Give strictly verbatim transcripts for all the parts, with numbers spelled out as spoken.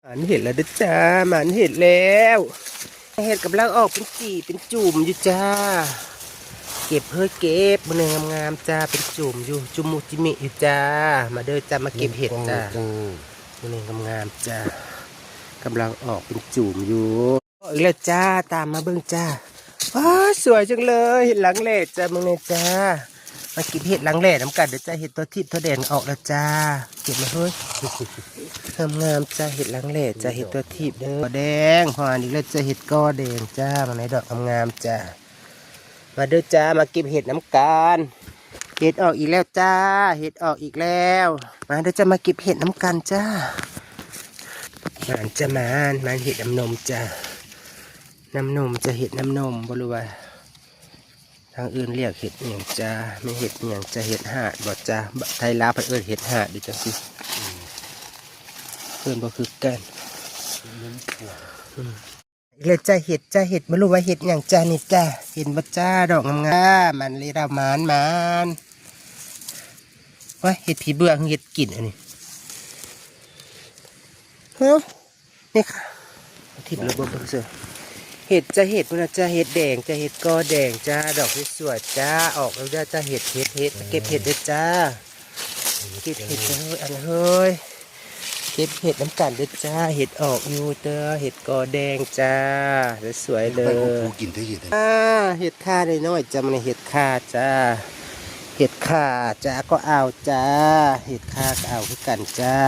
หมานเห็ดแล้วเด้อจ้า หมานเห็ดแล้ว เห็ดกำลังออกเป็นจี่เป็นจุ่มอยู่จ้า เก็บเฮ้ยเก็บ มื้อนี้งามๆจ้า เป็นจุ่มอยู่ จุ่มมุจิมิอยู่จ้า มาเด้อจ้า มาเก็บเห็ดจ้า จ้า มื้อนี้งามๆจ้า กำลังออกเป็นจุ่มอยู่ ออกอีกแล้วจ้า ตามมาเบิ่งจ้า ว้า สวยจังเลย เห็ดหลังแหล่จ้า มื้อนี้จ้า มาเก็บเห็ดหลังแหล่นำกันเด้อจ้า เห็ดตัวทิพย์ตัวแดงออกแล้วจ้า เก็บมาเฮ้ย งามๆจ้า เห็ดหลังแหล่จ้า เห็ดตัวทิพย์เด้อ แดง พออันนี้แล้วจ้า เห็ดกอแดงจ้า มาในดอกงามๆจ้า มาเด้อจ้า มาเก็บเห็ดนำกัน เห็ดออกอีกแล้วจ้า เห็ดออกอีกแล้ว มาเด้อจ้า มาเก็บเห็ดนำกันจ้า หมานจ้า หมาน หมานเห็ดน้ำนมจ้า น้ำนมจ้า เห็ดน้ำนม บ่รู้ว่า ทางอื่นเรียกเห็ดอิหยังจ้า แม่นเห็ดอิหยังจ้า เห็ดหาดบ่จ้า ไทยลาวเพิ่นเอิ้นเห็ดหาดอยู่จังซี่ เพิ่นบ่คือกัน อีกแล้วจ้า เห็ดจ้า เห็ด บ่รู้ว่าเห็ดหยังจ้า นี่จ้า เห็นบ่จ้า ดอกงามๆ มันเลยดาวหมานหมาน ว้าย เห็ดผีเบื่อ เห็ดกินอันนี้ เฮ้ย นี่ค่ะ ทิ่มเลยบ่เบิ่งเสือ เห็ดจ้า เห็ดพุ้นนะจ้า เห็ดแดงจ้า เห็ดกอแดงจ้า ดอกสวยๆจ้า ออกแล้วจ้า เห็ด เห็ด เห็ด เก็บเห็ดเด้อจ้า เก็บเห็ดเด้อ อันเฮ้ย เก็บเห็ดนำกันเด้อจ้า เห็ดออกอยู่เด้อ เห็ดกอแดงจ้า สวยๆเลย ไปของกูกินเถอะเห็ด อ่า เห็ดข่าน้อยๆจ้า มันเห็ดข่าจ้า เห็ดข่าจ้า ก็เอาจ้า เห็ดข่าก็เอาคือกันจ้า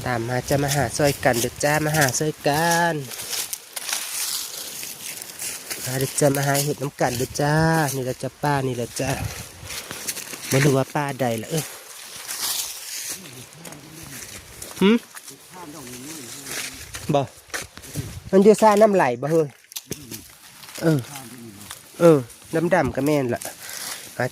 ตามมาจ้า มาหาซอยกันเด้อจ้า มาหาซอยกัน มาเด้อจ้า มาหาเห็ดนำกันเด้อจ้า นี่ละจ้า ป่านี่ละจ้า บ่รู้ว่าป่าใดล่ะ เออ หึ บ่ มันอยู่ซ่าน้ำไหลบ่เฮ้ย เออ เออ ดำๆก็แม่นละ มา